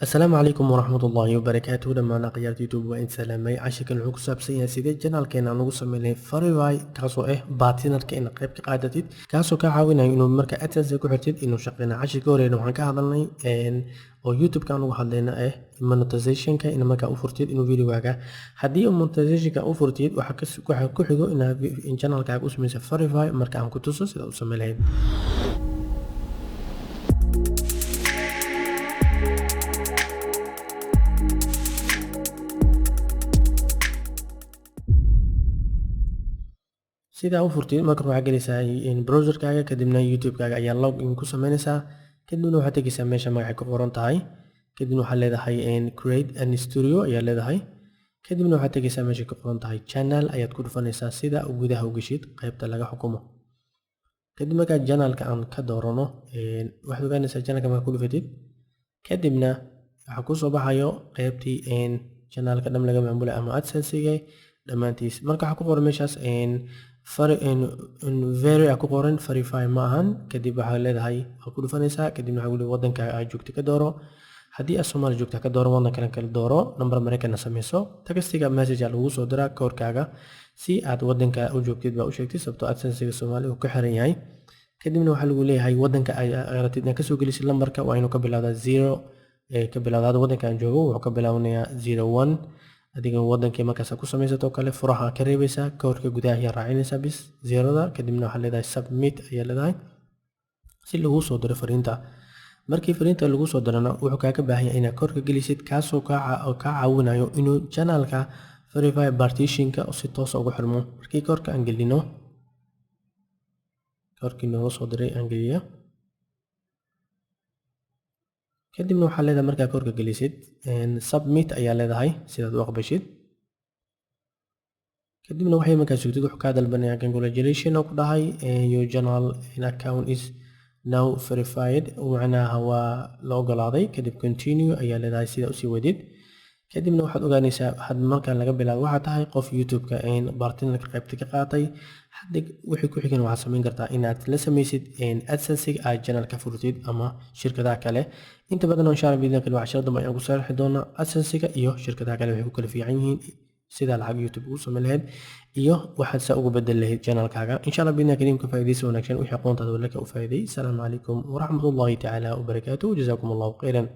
Asalaamu calaykum waraxmatullaahi wabarakaatuh. Dhammaan akhyaarta YouTube waa in salaamay. Cashirkan wuxuu ku saabsan yahay sidee channelkeena aan ugu sameynay verify, kaasoo ah partnerka inaad qayb ka qaadatid, kaasoo kaa caawinayo inuu marka AdSense ku xirtid inuu shaqeynayo. Cashirka horeena waxaan ka hadalnay oo YouTube-ka aan uga hadlayna ah monetizationka, in markaa u furtid inuu videogaaga, haddii uu monetizationka u furtid, waxaa ku xigo inaad channelkaaga u sameyso verify. Marka aan ku tuso sida u sameyn lahayd. Sidaa u furtid, marka waxaa gelaysaa browserkaaga, kadibna YouTube-kaaga ayaa log in ku sameynaysaa. Kadibna waxaad tegeysaa meesha magacay ku qoran tahay. Kadibna waxaad leedahay create an studio ayaa leedahay. Kadibna waxaad tegeysaa meesha ku qoran tahay channel ayaad ku dhufanaysaa, sida gudaha u geshid qaybta laga xukumo. Kadib markaa channelka aan ka doorano, waxaad ogaanaysaa channelka markaa ku dhufatid, kadibna waxaa kusoo baxayo qaybtii channelka dham laga maamulay ama AdSense-ga dhammaantiis. Marka waxaa ku qoran meeshaas very a ku qoran verify ma ahan. Kadib waxaa leedahay, waa ku dhufanaysaa. Kadibna waxaa ku wadanka aad joogta ka dooro. Haddii aad Soomaali joogta ka dooro, wadan kale kala dooro, nambar Mareykanna sameyso. Textiga message lagu soo diraa koodkaaga si aad wadanka u joogtid baa u sheegtid, sababtoo AdSense-ga Soomaali uu ka xiran yahay. Kadibna waxaa lagu leeyahay wadanka aad rabtid inaad kasoo gelisid lambarka waa inuu ka bilowdaa zero ka bilowda. Hadda wadanka aan joogo wuxuu ka bilaabanayaa 01. Adiga wadankii markaas ku samaysato kale furaha ka reebaysaa, koodhka gudaha ayaa raacinaysaa bis zeroda. Kadibna waxaa leedahay submit ayaa leedahay si lagu soo diro fariinta. Markii fariinta lagu soo dirana, wuxuu kaaga baahan yahay inaad koodhka gelisid, kaasoo kaa caawinayo inuu channelka verify partitionka si toos ugu xirmo. Markii koodhka aan gelino, koodhkii nooga soo diray aan geliyo, kadibna waxaa leedahay markaa koodhka gelisid submit ayaa leedahay sidaad u aqbashid. Kadibna waxay markaa sugtid, wuxuu kaa dalbanaya congratulation oo ku dhahay your channel account is now verified, macnaha waa la ogolaaday. Kadib continue ayaa leedahay sida usii wadid. Kadibna waxaad ogaanaysaa had markaan laga bilaabo waxaa tahay qof YouTube-ka partnerka qaybta ka qaatay. Hadda wixii ku xigan waxaad samayn kartaa inaad la samaysid AdSense aad channel ka furtid ama shirkadaha kale. Inta badan insha Allah biidni kale cashar dambe ayaan ku sharxi doonaa AdSense-ga iyo shirkadaha kale waxay ku kala fiican yihiin, sida lacag YouTube ugu samayn lahayd iyo waxaad saa ugu bedel lahayd channelkaaga. Insha Allah biidni kariim, ka faa'iidaysi wanaagsan. Wixii aqoontaada walaka u faa'iiday. Asalaamu calaykum waraxmatullaahi tacaala wabarakaatuh. Jazaakum Allahu khayran.